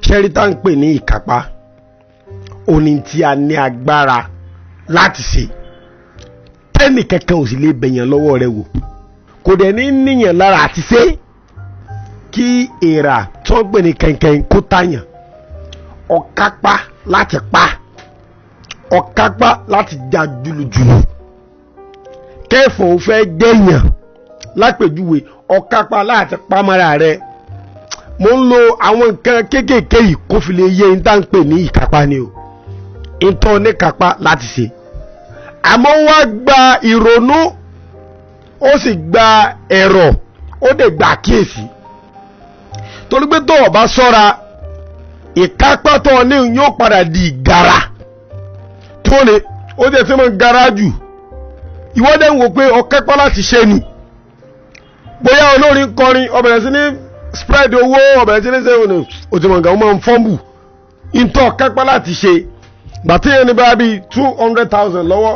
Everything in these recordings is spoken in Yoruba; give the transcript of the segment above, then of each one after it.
Ṣẹ́rí tá ń pè ní ìkápá òní tí a ní agbára láti ṣe, tẹ́nì kankan ò sì lè bẹ̀yàn lọ́wọ́ rẹ̀ wò, kò dẹ̀ ní níyàn lára àti ṣe. Kí èèrà tó ń pè ní kẹ̀kẹ́ kó tàyàn, ọ̀kápá láti pa, ọ̀kápá láti já jùlùjùlù. Kẹfọ̀ ò fẹ́ jẹ̀yàn lápèjúwe, ọ̀kápá láti pamọ́ra rẹ̀. Mo ń lo àwọn nǹkan kéékèèké yìí kó fi lè yé n tá ń pè ní ìkápá ni o, ìtọ́ oníkápá láti ṣe. Àmọ́ wá gba ìrònú, ó sì gba ẹ̀rọ, ó dẹ̀ gba àkíyèsí, torí pé tó o bá ṣọ́ra, ìkápá tó o ní yóò padà di ìgara tó lè ó dẹ̀ tí mo ń gara jù. Ìwọ dẹ̀ ń wò pé ọ̀kápá láti ṣe ni, bóyá olórin kọrin, ó bẹ̀rẹ̀ sí ní spread owó, ó bẹ̀rẹ̀ sí ní ṣe òní òtún mọ̀gàn, ó máa ń fọ́nbù ìtọ́ ọ̀kápá láti ṣe. Gbàtí ẹni bá bíi 200,000 lọ́wọ́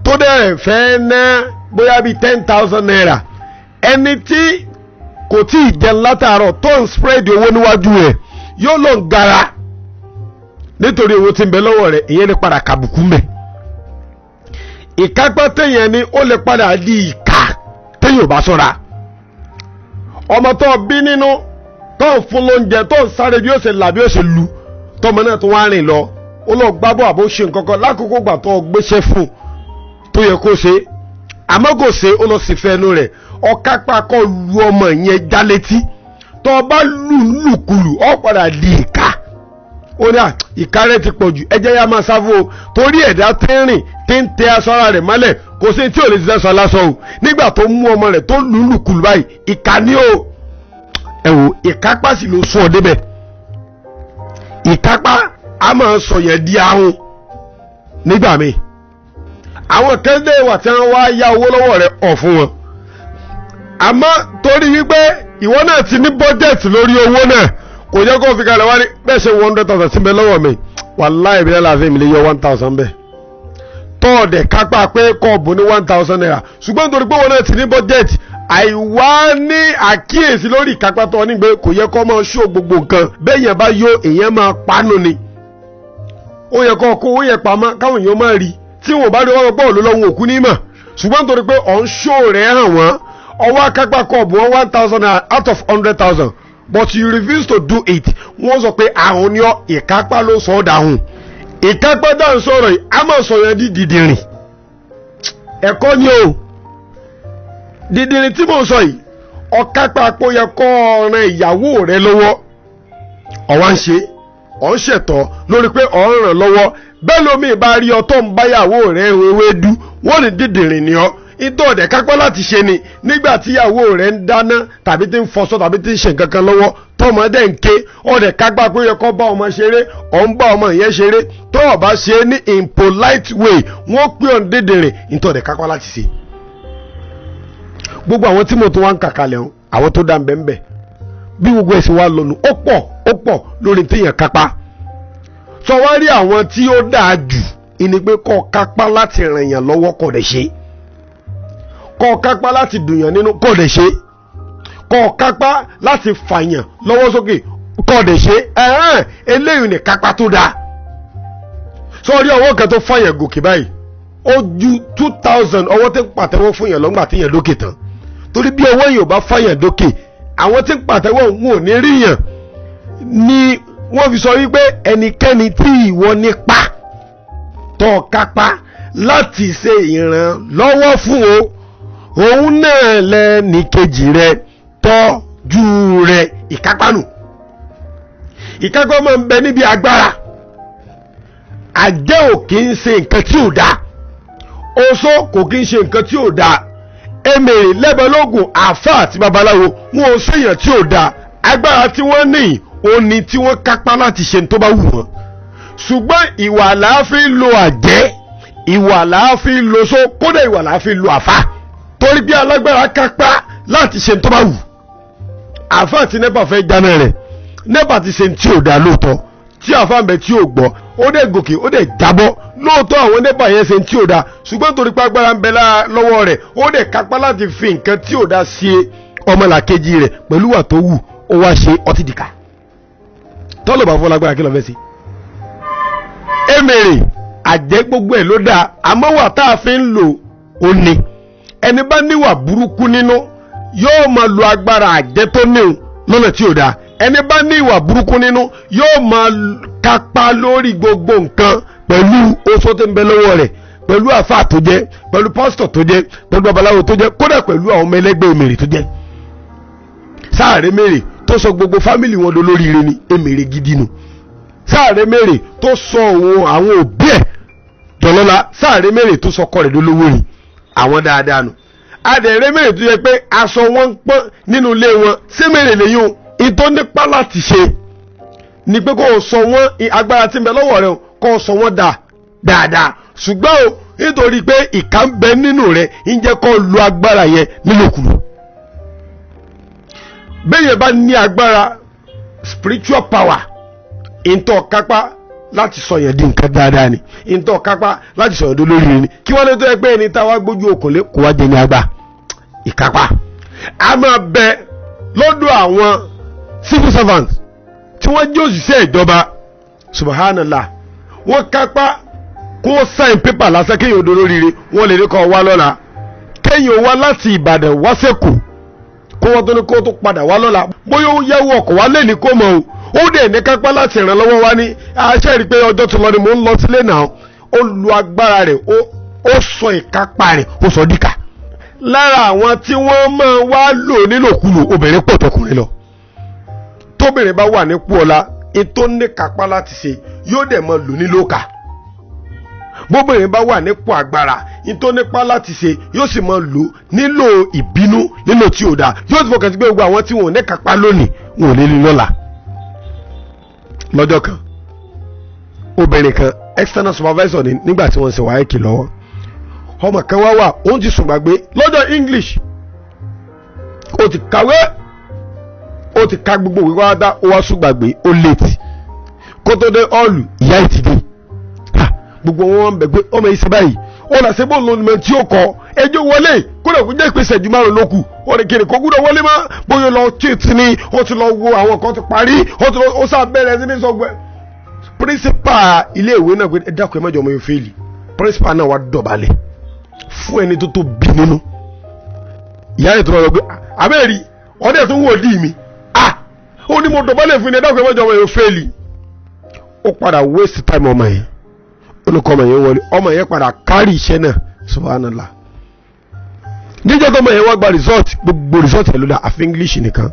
tó dẹ̀ fẹ́ ná bóyá bíi 10,000 naira, ẹni tí kò tí ì jẹun látàárọ̀ tó ń spread owó níwájú rẹ̀ yóò lọ ń gara nítorí owó tí ń bẹ lọ́wọ́ rẹ̀. Ìyẹn lè padà kàbùkù mẹ́. Ìkápá téèyàn ni ó lè padà di ìkà téèyàn ò bá ṣọ́ra. Ọmọ tó bí nínú tó ń fún lóúnjẹ, tó ń sáré bí ó ṣe là bí ó ṣe lu, tọmọ náà tó wá rìn lọ, ó lọ gbábọ̀ àbó ṣe nǹkan kan lákòókò gbà tó gbéṣẹ́ fún tó yẹ kó ṣe, àmọ́ kò ṣe, ó lọ sì fẹ́nu rẹ̀. Ọ̀kápá kọ́ lu ọmọ yẹn já létí, tó o bá lù lùkulù, ó padà di ìka. Ó ní à, ìka rẹ̀ ti pọ̀ jù, ẹjẹ́ yá máa sáfó o, torí ẹ̀dá tí ń rìn tí ń tẹ aṣọ ara rẹ̀ mọ́lẹ̀, kò sí tí ò lè ṣiṣẹ́ sọ aláṣọ o. Nígbà tó mú ọmọ rẹ̀ tó lù lùkulù báyìí, ìka ni o. Ẹ wò, ìkápá sì ló sún ọ débẹ̀. Ìkápá a máa sọ yẹn di ahun nígbà míì. Àwọn kẹ́ndé wà tí wọ́n wá yá owó lọ́wọ́ rẹ̀ ọ̀ fún wọn, àmọ́ torí wípé ìwọ náà ti ní bọ́jẹ̀tì lórí owó náà, kò jẹ́ kó fi kalẹ̀ wá ní bẹ́ẹ̀ ṣe 100,000 sí mi lọ́wọ́ mi, wàláhì ìbílẹ̀ láàfin mi lè yọ 1,000 bẹ́ẹ̀ tọ́ọ̀dẹ̀ kápá pé kọ́ọ̀bù ní 1,000 naira. Ṣùgbọ́n torí pé wọn náà ti ní bọ́jẹ̀tì, àìwá ní àkíyèsí lórí ìkápá tó ní pé kò yẹ kó máa ṣó gbogbo nǹkan bẹ́ẹ̀ yẹn bá yó, èèyàn máa panu ni. Ó yẹ kó kó owó yẹn pamọ́ káwọn èèyàn máa rí, tí wọn bá rí wọn pọ̀ ló lọ́wọ́ òkú ní mọ̀. Ṣùgbọ́n torí pé ọ̀ ń ṣó rẹ̀ hàn wọ́n, ọwọ́ akápá kọ́ọ̀bù wọn 1,000 naira out of 100,000, but you refuse to do it, wọ́n sọ pé àrùn ni ọ́. Ìkápá ló sọ ọ́ dàhùn. Ìkápá dà ń sọ̀rọ̀ yìí, a máa sọ yẹn di dìdìrìn. Ẹ̀kọ́ ni o, dìdìrìn tí mò ń sọ yìí. Ọ̀kápá pé ó yẹ kó ran ìyàwó rẹ lọ́wọ́, ọ̀wá ń ṣe, ọ̀ ń ṣètọ́ lórí pé ọ̀ ń ràn lọ́wọ́. Bẹ́ẹ̀ lómi bá rí ọ tó ń báyàwó rẹ̀ ewédú, wọ́n ní dìdìrìn ni ọ́. Ìtọ́ ọ̀dẹ̀ kápá láti ṣe ni nígbà tí ìyàwó rẹ̀ ń dáná tàbí tí ń fọṣọ tàbí tí ń ṣe nǹkan kan lọ́wọ́, tọmọdé ń ké, ọ̀dẹ̀ kápá pé ó yẹ kó bá ọmọ ṣeré, ọ̀ ń bá ọmọ yẹn ṣeré. Tó o bá ṣe é ní in polite way, wọ́n pè ọ́ dídìrìn. Ìtọ́ ọ̀dẹ̀ kápá láti ṣe. Gbogbo àwọn tí mo tún wá ń kàkalẹ̀ o, àwọn tó dá ń bẹ́ ń bẹ́ bí gbogbo ẹ̀sìn wa lọ́nu, ó pọ̀, ó pọ̀ lórí téèyàn kápá sọ. Wá rí àwọn tí ó dáa jù ìní pé kọ́ kápá láti ràn yàn lọ́wọ́, kọ́ dẹ̀ ṣe, kọ́ kápá láti dùnyàn nínú, kọ́ dẹ̀ ṣe, kọ́ kápá láti fàyàn lọ́wọ́ sókè, kọ́ dẹ̀ ṣe. Ẹ̀hẹ́n, eléyìí ní kápá tó dáa. Sọ rí ọwọ́ kan tó fàyàn gòkè báyìí, ó ju 2,000 ọwọ́ tí ń pàtẹ́wọ́ fún yàn lọ́ngbà tí yàn lókè tán, torí bí ọwọ́ yìí ò bá fàyàn dókè, àwọn tí ń pàtẹ́wọ́ wọn ò ní rí yàn. Ni wọ́n fi sọ wípé ẹnikẹ́ni tí ìwọ nípa tó kápá láti ṣe ìrànlọ́wọ́ fún o, òun náà lẹ́ni kejì rẹ tọ́jú rẹ. Ìkápánu, ìkápá máa ń bẹ níbi agbára. Àjẹ́ ò kì í ṣe nǹkan tí ò dáa, oṣó kò kì í ṣe nǹkan tí ò dáa, emèrè lẹ́bẹ̀lógún, àáfàá àti babaláwo wọn ò ṣèyàn tí ò dáa. Agbára tí wọ́n ní òní tí wọ́n kápá láti ṣe tó bá wù wọ́n, ṣùgbọ́n ìwà làáfin lo àjẹ́, ìwà làáfin lo só, kódà ìwà làáfin lo àfà, torí bí alágbára kápá láti ṣe tó bá wù. Àfà àti nepa fẹ́ jáná rẹ̀, nepa ti ṣe tí ò dáa lóòótọ́, tí àfà ń bẹ tí ò gbọ́, ó dẹ̀ gòkè, ó dẹ̀ jábọ́. Lóòótọ́ àwọn nepa yẹn ṣe tí ò dáa, ṣùgbọ́n torí pé agbára ń bẹ lọ́wọ́ rẹ̀, ó dẹ̀ kápá láti fi nǹkan tí ò dáa ṣe ọmọlàkejì rẹ̀ pẹ̀lú wà tó wù, ó wá ṣe ọtí dìkà. Tọ́lọ̀ bá fọ́ lágbára, kí ló fẹ́ sí. Emèrè àjẹ́ gbogbo ẹ̀ ló dáa, àmọ́ wà tá a fi ń lò ó ní ẹni bá níwà burúkú nínú yóò máa lo agbára àjẹ́ tó níhun lọ́nà tí ò dáa. Ẹni bá ní ìwà burúkú nínú yóò máa kápá lórí gbogbo nǹkan pẹ̀lú oṣó tó ń bẹ lọ́wọ́ rẹ̀, pẹ̀lú àfáà tó jẹ́, pẹ̀lú pásítọ̀ tó jẹ́, pẹ̀lú babaláwo tó jẹ́, kódà pẹ̀lú àwọn ọmọ ẹlẹ́gbẹ́ èmèrè tó jẹ́. Sáàrẹ́ mèrè tó sọ gbogbo fámìlì wọn dolóríire ni èmèrè gidi nu. Sáàrẹ́ mèrè tó sọ òun àwọn òbí ẹ̀ dọ̀lọ́lá. Sáàrẹ́ mèrè tó sọ ọkọ rẹ̀ dolówó ni àwọn dáadáa nu. Adẹ̀rẹ́ mèrè tó yẹ pé aṣọ wọn ń pọ́n nínú ilé wọn, sí mèrè lèyìn o. Ìtọ́ nípa láti ṣe ni pé kó o sọ wọn agbára tí ń bẹ lọ́wọ́ rẹ, kó o sọ wọn dà dáadáa. Ṣùgbọ́n o nítorí pé ìkà ń bẹ nínú rẹ ń jẹ́ kó o lo agbára yẹn nílòkulò. Bẹ́ẹ̀ bá ní agbára spiritual power, ìtọ́ kápá láti sọ yẹn di nǹkan dáadáa ni, ìtọ́ kápá láti sọ yẹn di olóríire ni. Kí wọ́n lè tó yẹ pé ẹni táwa gbójú okòólé kò wá jẹ ní agbá ìkápá. A máa bẹ lọ́dọ̀ àwọn civil servants tí wọ́n jẹ́ òṣìṣẹ́ ìjọba. Subhanallah, wọ́n kápá kó sign paper lásán kéèyàn odò lóríire, wọ́n lè ní kó wá lọ́la, kéèyàn wá láti Ìbàdàn wá sẹ́kù, kó wọ́n tó ní kó tó padà wá lọ́la, bóyá ó yẹ́wò ọkọ̀ wá lẹ́ni kó mọ̀ o. Ó dẹ̀ ní kápá láti ràn lọ́wọ́ wá ní aṣẹ́ rí i pé ọjọ́ tó lọ ni mò ń lọ sílé náà. Ó lu agbára rẹ̀, ó sọ ìkápá rẹ̀, ó sọ díkà. Lára àwọn tí wọ́n máa wá lò nílòkulò, obìnrin pọ̀ tọkùnrin lọ. Tóbìnrin bá wà nípò ọlá, ètò ní kápá láti ṣe yóò dẹ̀ máa lò nílòkà. Bóbìnrin bá wà nípò agbára, ètò nípa láti ṣe yóò sì máa lò nílò ìbínú, nílò tí ò dáa. Yóò ti fọkàn sí pé gbogbo àwọn tí wọn ò ní kápá lónìí, wọn ò ní ní lọ́la. Lọ́jọ́ kan, obìnrin kan, external supervisor ni nígbà tí wọ́n ṣe WAEC lọ́wọ́, ọmọ kan wá wà, òun ti sùn gbàgbé lọ́jọ́ English. Ó ti kàwé, ó ti ka gbogbo ìwé wá dá, ó wá sùn gbàgbé, ó late. Kó tó dé hall, ìyá ẹ̀ ti dé. Gbogbo wọn bẹ̀ pé ọmọ yìí ṣe báyìí, ó là ṣe bóun lónìí tí ó kọ ẹjọ́ wọlé, kódà kó jẹ́ ìpèsè ìjú márùn lókù. Ó ní kiri kó gbúdọ̀ wọlé mọ́, bóyá lọ cheat ni, ó ti lọ wo àwọn kan ti parí, ó ti lọ ó sá bẹ̀rẹ̀ sí ní sọ gbẹ. Principal iléèwé náà pé ẹ dákun, ẹ má jẹ́ ọmọ yẹn fail. Principal náà wá dọ̀bálẹ̀ fún ẹni tó tó bí nínú. Ìyá rẹ̀ tó lọ gbé abẹ́rẹ́ ọdẹ tó ń wò dì mí, ah, ó ní mo dọ̀bálẹ̀ fún ẹni, ẹ dákun, ẹ má jẹ́ ọmọ yẹn fail. Ó padà waste time ọmọ yẹn. Ó ní kọ́ ọmọ yẹn wọlé, ọmọ yẹn padà kárí iṣẹ́ náà. Subhanallah, níjọ́ tó ọmọ yẹn wá gba result, gbogbo result yẹn ló dá àfi English nìkan.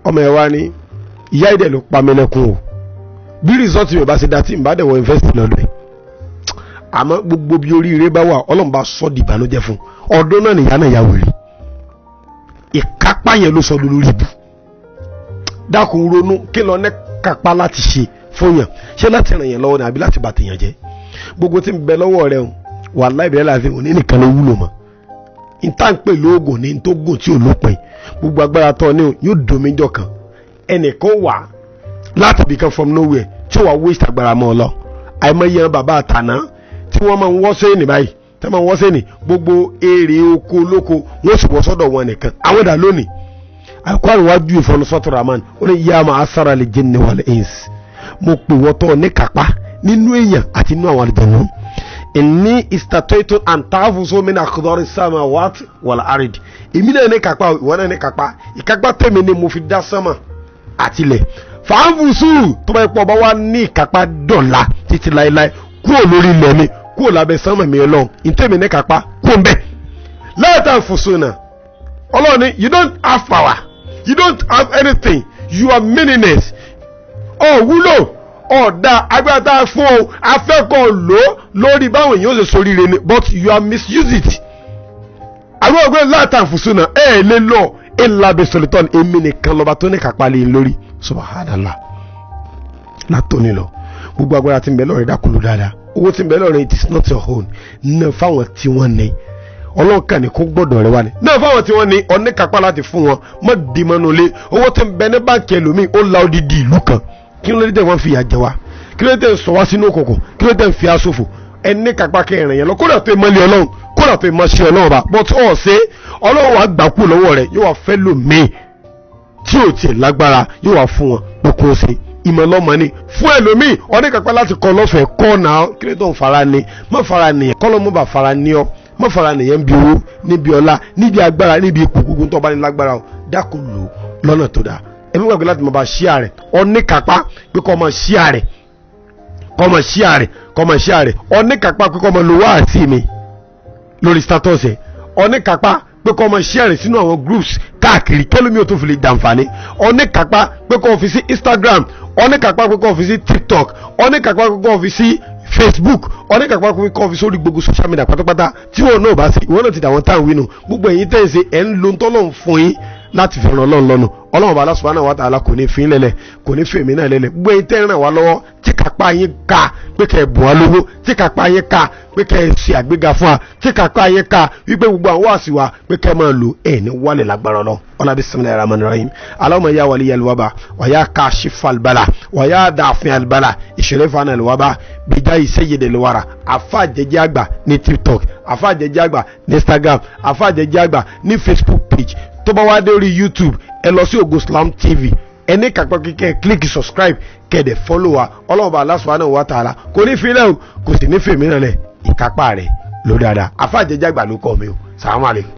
Ọmọ yẹn wá ní ìyá ìdẹ̀ ló pa mí lẹ́kùn o, bí result mi ò bá ṣe dá tí n bá dẹ̀ wọ invest lọ́dọ̀ ẹ̀. Àmọ́ gbogbo bí oríire bá wà, Ọlọ́run bá sọ di ìbànújẹ́ fún ọdún náà nìyá náà ya wèrè. Ìkápá yẹn ló sọ lórí ibu. Dákun, ronú, kí lọ ní kápá láti ṣe fún yàn? Ṣé láti ràn yàn lọ́wọ́ ni àbí láti bà tèèyàn jẹ́? Gbogbo tí ń bẹ lọ́wọ́ rẹ o, wàláhì ìbílẹ̀ láti òní nìkan ló wúlò mọ́. Ìta ń pè lóògùn ní tó gùn tí ò lópin. Gbogbo agbára tó ní yóò domíjọ kan, ẹnìkan wà láti ibìkan from nowhere tí ó wà waste agbára mọ́ ọ lọ. Àìmọye bàbá àtàná tí wọ́n máa ń wọ́ sẹ́yìn báyìí, tí wọ́n máa ń wọ́ sẹ́yìn gbogbo èrè oko olóko, wọ́n sì wọ́ sọ́dọ̀ wọn nìkan. Àwọn dà lónìí? Àkọ́rọ̀ wájú ìfọ̀nùsọ́tò Rahman, ó ní yá máa sára lè jinni wal ins, mo pè wọ́n tọ́ ní kápá nínú èèyàn àti nínú àwọn àlùjànnú. Inni istatoitu an taafuso min akdori samawati wal arid. Èmi náà ní kápá, ìwọ náà ní kápá. Ìkápá tèmi ni mo fi dá sánmà àtilẹ̀. Fàáfùsù tó bá yẹ pọ̀ bá wà ní ìkápá dọ̀la títí láéláé, kúrò lórí ilẹ̀ mi, kúrò lábẹ́ sánmà mi, Ọlọ́run ìtẹ̀mí ní kápá kúrò ń bẹ̀. Láyàtà fùsù náà, Ọlọ́run ní you don't have power, you don't have anything, you are meaningless. Ọ̀ wúlò ọ̀dà agbára tá a fún ọ, afẹ́kọ̀ọ́ lò lórí báwọn èèyàn ṣe soríire ni, but you are misuse it. Àwọn ọgbẹ́ látàfùsùn náà ẹ̀ lè lọ ìlàbẹ̀ sọ̀lítọ́n, èmi nìkan lọ́ba tó ní kápá lé lórí. Subhanallah, látòní lọ, gbogbo agbára tí ń bẹ lọ́rẹ̀, dákúlù dáadáa. Owó tí ń bẹ lọ́rẹ̀, it is not your own. Náà fáwọn tí wọ́n ní, ọlọ́kàn ní kó gbọ́dọ̀ rẹ wá ní. Náà fáwọn tí wọ́n ní ọ̀ní kápá láti fún wọn, mọ́ dìmọ́nulé. Owó tí ń bẹ ní báńkì ẹlòmíì, ó la odidi ìlú kan. Kí ló dé tẹ̀ wọ́n fi ìyà jẹ wá? Kí ló dé tẹ̀ ń sọ wá sínú òkùnkùn? Kí ló dé tẹ̀ ń fi aṣòfò? Ẹni kápá kẹrin yẹn lọ, kódà tó ìmọ̀lẹ̀ Ọlọ́run, kódà tó ìmọ̀ ṣe Ọlọ́run bá, but ọ̀ ṣe Ọlọ́run wàá gbà kú lọ́wọ́ rẹ̀, yóò wá fẹ́ lò míì tí ò tiẹ̀ lágbára, yóò wá fún wọn pé kó o ṣe. Ìmọ̀lọ́mọ ni fún ẹlòmíì, oníkápá láti kọ́ lọ́fẹ̀ẹ́ kọ́ náà. Kí ló tó ń fara ni? Má fara nìyẹn, kọ́ ló mú bà fara ní ọ. Má fara nìyẹn ń bi owó, níbi ọlá, níbi agbára, níbi ipò, gbogbo tó bá ní lágbára o, dákun, lò lọ́nà tó dáa. Ẹ̀mí gbàgbé láti máa bá ṣíà rẹ̀. Oníkápá pé kọ́ máa ṣíà rẹ̀, kọ́ máa ṣíà rẹ̀, kọ́ máa ṣíà rẹ̀. Oníkápá pé kọ́ máa lo wáàsí mi lórí status ẹ̀. Oníkápá pé kọ́ máa share sínú àwọn groups káàkiri, kẹ́lómi ò tó fi lè jàǹfààní. Oníkápá pé kọ́ fi sí Instagram, oníkápá pé kọ́ fi sí TikTok, oníkápá pé kọ́ fi sí Facebook, oníkápá pé kọ́ fi sórí gbogbo social media pátápátá. Tí wọn náà bá sí, ìwọ náà ti dà wọ́n táwọn wínú. Gbogbo ẹ̀yin tẹ́ ẹ̀ ṣe ẹ̀ ń lo tọ́lọ̀ fún yín láti fi ràn Ọlọ́run lọ́nu, Ọlọ́run bá Allah subhanahu wa ta'ala kò ní fi ń lẹ́lẹ̀, kò ní fi èmi náà lẹ́lẹ̀. Gbogbo ẹ̀yin tẹ́ ń ràn wá lọ́wọ́, tí kápá yín ká pé kẹ́ ẹ̀ bùn wá lówó, tí kápá yín ká pé kẹ́ ẹ̀ ṣe àgbéga fún wa, tí kápá yín ká wípé gbogbo àwọn wáàsí wa pé kẹ́ ẹ máa lò, ẹ̀ ní wálẹ̀ lágbára lọ. Ọlá bismillahir rahmanir rahim. Allahumma ya waliyal waba wa ya kashifal bala wa ya dafi'al bala ishrif anil waba bijahi sayyidil wara. Àfa jẹjẹ àgbà ní TikTok, àfa jẹjẹ àgbà ní Instagram, àfa jẹjẹ àgbà ní Facebook page. Tó bá wá dé orí YouTube, ẹ lọ sí Ògo Islam TV, ẹ ní kápẹ́ kíkẹ́ click subscribe, kẹ̀dẹ̀ follow wa. Ọlọ́run bá Allah subhanahu wa ta'ala kò ní filẹ̀ o, kò sì ní fèmí rẹ̀ lẹ̀. Ìkápá rẹ̀ ló dáadáa. Àfa jẹjẹ àgbà ló kọ́ mi o. Sàlámù alaykum.